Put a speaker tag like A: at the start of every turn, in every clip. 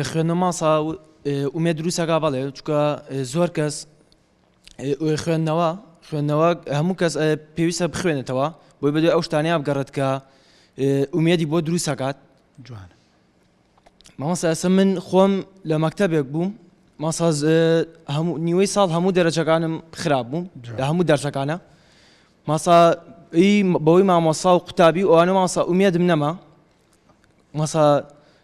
A: خوێندنەوە مامۆستا ئومێد دروستەکا بەڵێ چونکە زۆر کەس خوێندنەوە خوێندنەوە هەموو کەس پێویستە بخوێنێتەوە بۆی بەدوای ئەو شتانەیە بگەڕێت کە ئومێدی بۆ دروستەکات
B: جوان
A: مامۆستا ئێستا من خۆم لە مەکتەبێک بووم مامۆستا هەموو نیوەی ساڵ هەموو دەرەجەکانم خراپ بووم لە هەموو دەرسەکانە ماسا بەوەی مامۆسا و قوتابی و ئەوانە مامۆستا ئومێدم نەما ماسا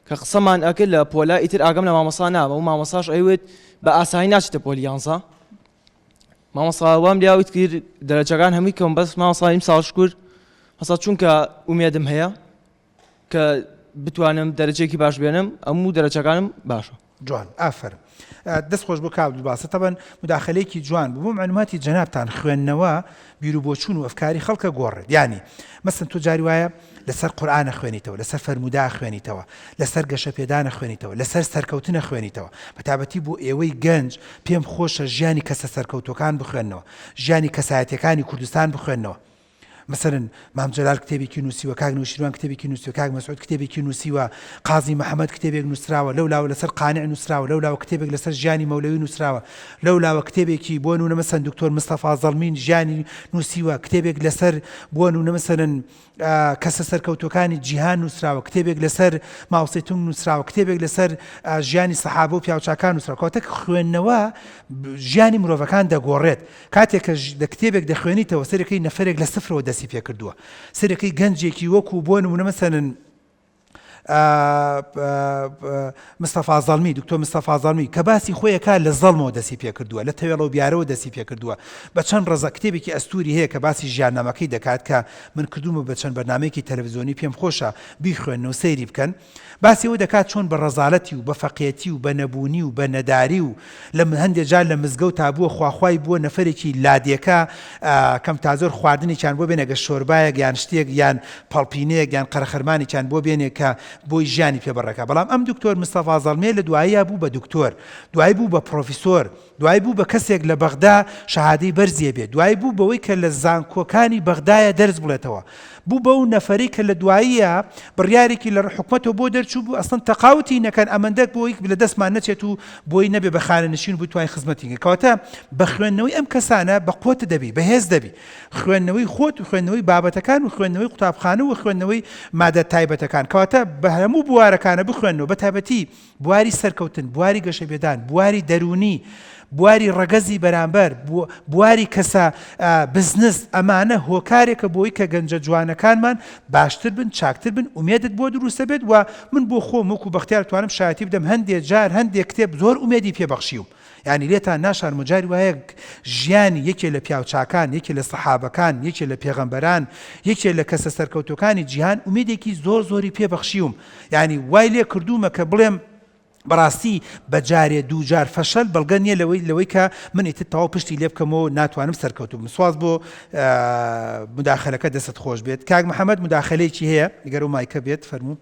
A: کە قسەمان ئەکرد لە پۆلا ئیتر ئاگەم لە مامۆسا ناوە و مامۆساش ئەیوت بە ئاسایی ناچێتە پۆلی یانزە مامۆسا وام لیاوت کرد دەرەجەکان هەمووی کەم بەس مامۆسا ئیمساڵ شکر مەسا چونکە ئومێدم هەیە کە بتوانم دەرەجەیەکی باش بێنم ئەموو دەرەجەکانم باشە.
B: جوان ئافەرم دەست خۆش بۆ کاک عبدالباسط تەبەن مداخلەیەکی جوان بوو بۆ معلوماتی جەنابتان خوێندنەوە بیرو بۆچوون و ئەفکاری خەڵکە گۆڕێت یانی مەسەن تۆ جاری وایە لەسەر قورئانە خوێنیتەوە لەسەر فەرموودە خوێنیتەوە لەسەر گەشەپێدانە خوێنیتەوە لەسەر سەرکەوتنە خوێنیتەوە بەتابەتی بۆ ئێوەی گەنج پێم خۆشە ژیانی کەسە سەرکەوتوەکان بخوێنەوە ژیانی کەسایەتیەکانی کوردستان بخوێنەوە مەسەلەن مام جەلال کتێبێکی نووسیوە، کاک نەوشیروان کتێبێکی نووسیوە، کاک مەسعود کتێبێکی نووسیوە، قازی محەمەد کتێبێک نووسراوە، لەو لاوە لەسەر قانع نووسراوە، لەو لاوە کتێبێک لەسەر ژیانی مەولەوی نووسراوە، لەو لاوە کتێبێکی بۆ نموونە مەسەلەن دکتۆر مستەفا زەڵمین ژیانی نووسیوە، کتێبێک لەسەر بۆ نموونە مەسەلەن کەسە سەرکەوتووەکانی جیهان نووسراوە، کتێبێک لەسەر ماوسێ تونگ نووسراوە، کتێبێک لەسەر ژیانی سەحابە و پیاوچاکان نووسراوە. کەواتە خوێندنەوە ژیانی مرۆڤەکان دەگۆڕێت. کاتێک کە لە کتێبێک دەخوێنیتەوە سەیرەکەی نەفەرێک لە سفرەوە دەستی پێکردووە سەیرەکەی گەنجێکی وەکو بۆ نمونە مەسەلەن مستەفا زەڵمی دکتۆر مستەفا زەڵمی کە باسی خۆیەکە لە زەڵمەوە دەستی پێکردووە لە تەوێڵە و بیارەوە دەستی پێکردووە بە چەند ڕەزە کتێبێکی ئەستوری هەیە کە باسی ژیاننامەکەی دەکات کە من کردومە بە چەند بەرنمەیەکی تەلەڤزیۆنی پێم خۆشە بیخوێنن و سەیری بکەن باسی ئەوە دەکات چۆن بە ڕەزالەتی و بە فەقێتی و بە نەبوونی و بە نەداری و لە هەندێ جار لە مزگەوتا بووە خواخوای بووە نەفەرێکی لادێکە کەم تا زۆر خواردنێکیان بۆ بێنێ گەر شۆربایەک یان شتێک یان پەڵپینەیەک یان قەرەخەرمانێکیان بۆ بێنێ کە بۆی ژیانی پێ بەڕێکا بەڵام ئەم دکتۆر مستەفا زەڵمیە لە دواییا بوو بە دکتۆر دوای بوو بە پڕۆفیسۆر دوای بوو بە کەسێک لە بەغدا شەهادەی بەرزی هەبێ، دوای بوو بەوەی کە لە زانکۆکانی بەغدایە دەرس بڵێتەوە، بوو بەو نەفەرەی کە لە دواییە بڕیارێکی لە حکومەتەوە بۆ دەرچوو بوو ئەسڵەن تەقاوتی نەکەن ئەمەندە بۆی لە دەستمان نەچێت و بۆی نەبێ بە خانەنشین و بتوانین خزمەتی کەین. کەواتە بە خوێندنەوەی ئەم کەسانە بە قوت دەبی، بەهێز دەبی. خوێندنەوەی خۆت و خوێندنەوەی بابەتەکان و خوێندنەوەی قوتابخانە و خوێندنەوەی مادە تایبەتەکان. کەواتە بە هەموو بوارەکانە بخوێنەوە بە تایبەتی بواری سەرکەوتن، بواری گەشەپێدان، بواری دەروونی، بواری ڕەگەزی بەرامبەر، بواری کەسە بزنس، ئەمانە هۆکارێکە بۆی کە گەنجە جوانەکانمان باشتر بن، چاکتر بن، ئومێدت بۆ دروستە بێت و من بۆ خۆم وەکو بەختیار توانم شایەتی بدەم هەندێ جار هەندێ کتێب زۆر ئومێدی پێ بەخشیوم یانی لێتان ناشارم و جاری وایە ژیانی یەکێ لە پیاوچاکان، یەکێ لە سەحابەکان، یەکێ لە پێغەمبەران، یەکێ لە کەسە سەرکەوتووەکانی جیهان ئومێدێکی زۆر زۆری پێ بەخشیوم. یانی وای لێ کردوومە کە بڵێم بەڕاستی بە جارێ دووجار فەشەل بەڵگە نییە لەوەی لەوەی کە من ئیتر تەواو پشتی لێ بکەمەوە ناتوانم سەرکەوتوو بم سواز بۆ مداخلەکە دەستت خۆش بێت کاک محەممەد مداخلەیەکی هەیە گەر و مایکە بێت فەرموو.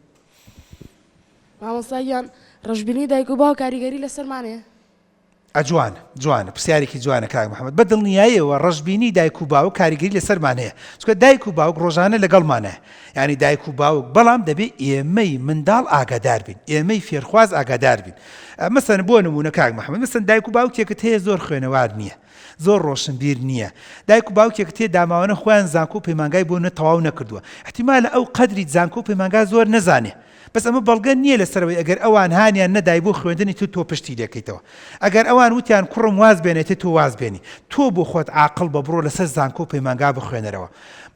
C: مامۆستا گیان ڕەشبینی دایک و باوک کاریگەری لەسەرمان هەیە؟
B: ئە جوانە جوانە پرسیارێکی جوانە کاک محمد بە دڵنیایەوە ڕەشبینی دایک و باوک کاریگەری لەسەرمان هەیە چونکە دایک و باوک ڕۆژانە لەگەڵمانە یعنی دایک و باوک بەڵام دەبێ ئێمەی منداڵ ئاگادار بین ئێمەی فێرخواز ئاگادار بین مەسەن بۆ نمونە کاک محمد مەسەن دایک و باوکێکت هەیە زۆر خوێنەوار نییە زۆر ڕۆشنبیر نییە دایک و باوکێکت هەیە داماوانە خۆیان زانکۆ و پەیمانگای بۆ نە تەواو نەکردووە احتیمالە ئەو قەدری زانکۆ و پەیمانگا زۆر نەزانێ بەس ئەمە بەڵگە نییە لەسەر ئەوەی ئەگەر ئەوان هانیان نەدای بۆ خوێندنی تر تۆ پشتی لێکەیتەوە. ئەگەر ئەوان وتیان کوڕم واز بێنە ئیتر تۆ واز بێنی. تۆ بۆ خۆت عاقڵ بە بڕۆ لەسەر زانکۆ و پەیمانگا بخوێنەرەوە.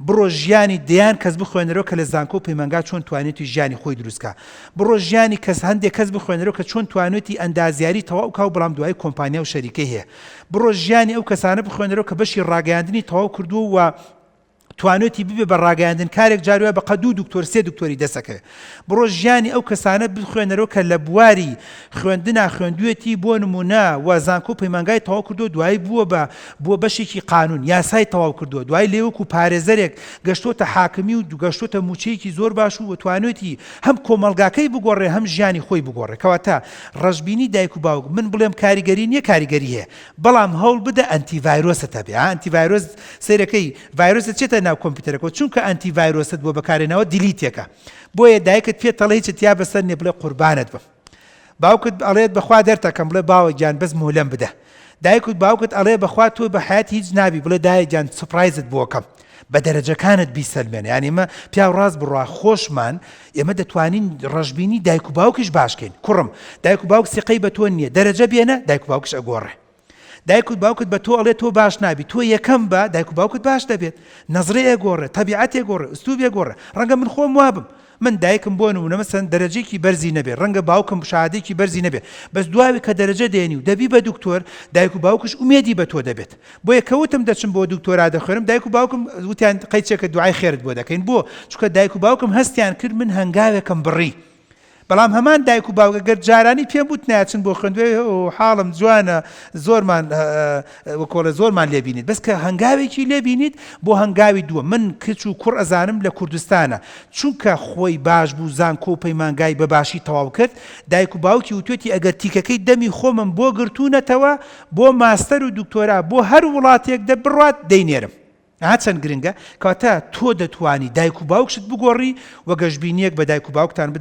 B: بڕۆ ژیانی دەیان کەس بخوێنەرەوە کە لە زانکۆ و پەیمانگا چۆن توانیویەتی ژیانی خۆی دروست کا. بڕۆ ژیانی کەس هەندێ کەس بخوێنەرەوە کە چۆن توانیویەتی ئەندازیاری تەواو کا و بەڵام دوایی کۆمپانیا و شەریکەی هەیە. بڕۆ ژیانی ئەو کەسانە بخوێنەرەوە کە بەشی ڕاگەیاندنی تەواو کردووە و توانوێتی ببێ بە ڕاگەیاندنکارێک جار وایە بە قەد دوو دکتۆر سێ دکتۆری دەسەکەوێ. بڕۆ ژیانی ئەو کەسانە بخوێنەرەوە کە لە بواری خوێندنا خوێندوێتی بۆ نموونە و زانکۆ و پەیمانگای تەواو کردووە دوایی بووە بە بووە بەشێکی قانوون یاسای تەواو کردووە دوایی لێ وەکوو پارێزەرێک گەشتۆتە حاکمی و گەشتۆتە مووچەیەکی زۆر باش و توانوێتی هەم کۆمەڵگاکەی بگۆڕێ هەم ژیانی خۆی بگۆڕێ کەواتە ڕەشبینی دایک و باوک من بڵێم کاریگەری نییە کاریگەری هەیە بەڵام هەوڵ بدە ئەنتی ڤایرۆست هەبێ ها ئەنتی ڤایرۆس سەیرەکەی ڤایرۆس دەچێتە ناو کۆمپیوتەرەکەوە چونکە ئەنتی ڤایرۆست بۆ بەکارێنەوە delete ێکە بۆیە دایکت پێت ئەڵێ هیچت تیا بەسەر نیە بڵێ قوربانت بم. باوکت ئەڵێت بەخوا دەرتەکەم بڵێ باوە گیان بەس مۆلەم بدە. دایکت باوکت ئەڵێ بەخوا تۆ بە حەیات هیچ نابی بڵێ دایە گیان surprise ت بۆکەم بە دەرەجەکانت بیسەلمێنە یانی ئێمە پیاو ڕاست بڕوا خۆشمان ئێمە دەتوانین ڕەشبینی دایک و باوکیش باشکەین کوڕم دایک و باوک سیقەی بە تۆ نییە دەرەجە بێنە دایک و باوکش ئەگۆڕێ دایکت باوکت بە تۆ ئەڵێ تۆ باش نابی تۆ یەکەم بە دایک و باوکت باش دەبێت نەزرێ ئەگۆڕێ تەبیعەتێ گۆڕێ ئوسلوبێ گۆڕێ ڕەنگە من خۆم وابم من دایکم بۆ نمونە مەسەن دەرەجەیەکی بەرزی نەبێ ڕەنگە باوکم شەهادەیەکی بەرزی نەبێ بەس دواوی کە دەرەجە دێنی و دەبی بە دکتۆر دایک و باوکش ئومێدی بە تۆ دەبێت بۆیە کە وتم دەچم بۆ دکتۆرا دەخوێنم دایک و باوکم وتیان قەیچێکە دوعای خێرت بۆ دەکەین بۆ چونکە دایک و باوکم هەستیان کرد من هەنگاوێکم بڕی بەڵام هەمان دایک و باوک گەر جارانی پێم بوتنایە چن بۆ خوێندوێ حاڵم جوانە زۆرمان وەکۆڵێ زۆرمان لێ بینیت بەس کە هەنگاوێکی لێ بینیت بۆ هەنگاوی دووەم من کچ و کوڕ ئەزانم لە کوردستانە چونکە خۆی باش بوو زانکۆ و پەیمانگای بە باشی تەواو کرد دایک و باوکی وتوێتی ئەگەر تیکەکەی دەمی خۆمم بۆ گرتوونەتەوە بۆ ماستەر و دکتۆرا بۆ هەر وڵاتێک دە بڕوات دەینێرم ئەها چەند گرنگە کەواتە تۆ دەتوانی دایک و باوکشت بگۆڕی و گەشبینیەک بە دایک و باوکتان بدە.